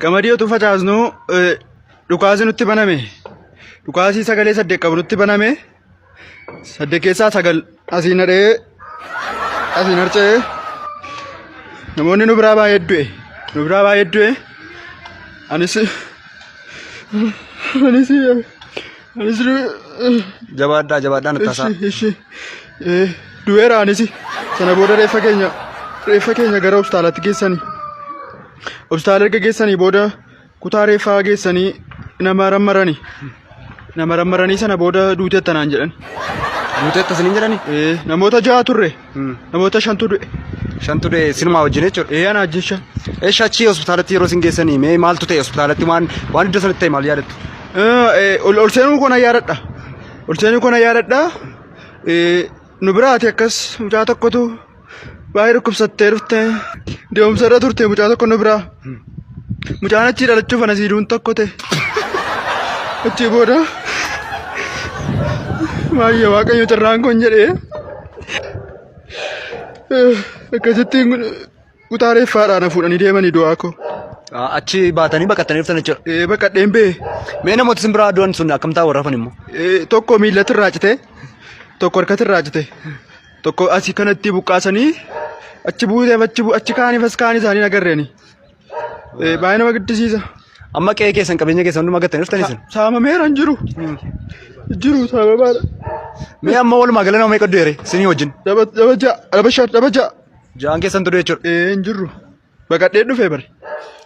Qamadii otuu facaasnu dhukaasi nutti baname. Dhukaasii sagalee saddeet qabu nutti baname. Saddeet keessaa sagal asiin hadhee asiin harca'ee namoonni nu biraa baay'ee du'e. Nu biraa baay'ee du'e. Anis anis anis Jabaadhaa jabaadhaa natti haasaa. Ishi ishi du'eera anis. Sana booda reeffa keenya gara hospitaalaatti geessani. Hospitaala erga geessanii booda kutaa reeffaa geessanii nama rammarani. Nama rammaranii sana booda duuteetta naan jedhan. Duuteetta isiniin jedhani? Namoota ja'a turre. Namoota shantu du'e. Shantu du'e sinumaa wajjin jechuudha. Ana wajjin shan. Eesha achii hospitaalatti yeroo isin geessanii mee maaltu ta'e hospitaalatti waan iddoo sanatti ta'e maal yaadattu? Ol seenuu koo na yaadadha. Ol seenuu koo na yaadadha. Nu biraati akkas mucaa tokkotu baay'ee dhukkubsattee dhufte. Deemsa irra turte mucaa tokko nu biraa. Mucaan achii dhalachuuf ana siiduun tokko ta'e. Achii booda baay'ee Waaqayyo carraan kun jedhee akkasittiin kutaa reeffaadhaan na fuudhanii deemanii du'aa koo. Achi baatanii baqattanii dhuftan jechuudha. Baqadheen ba'e. Mee namoota isin biraa du'an sun akkam ta'a warra hafan immoo? Tokko miillatti irraa cite, tokko harkatti irraa cite, tokko asii kanatti buqqaasanii achi buuteef achi achi kaaniif as kaan isaanii agarreeni. Baay'ee nama gaddisiisa. Amma qe'ee keessan qabeenya keessan hundumaa gattanii dhuftanii isin? Saamameera hin jiru. Jiru saamamaadha. Mee amma walumaa gala nama meeqa du'eere isinii wajjin? Dhaba 6, dhaba 5, dhaba 6. Ja'an keessan du'e jechuudha. Hin jirru. Baqadhee dhufee bari.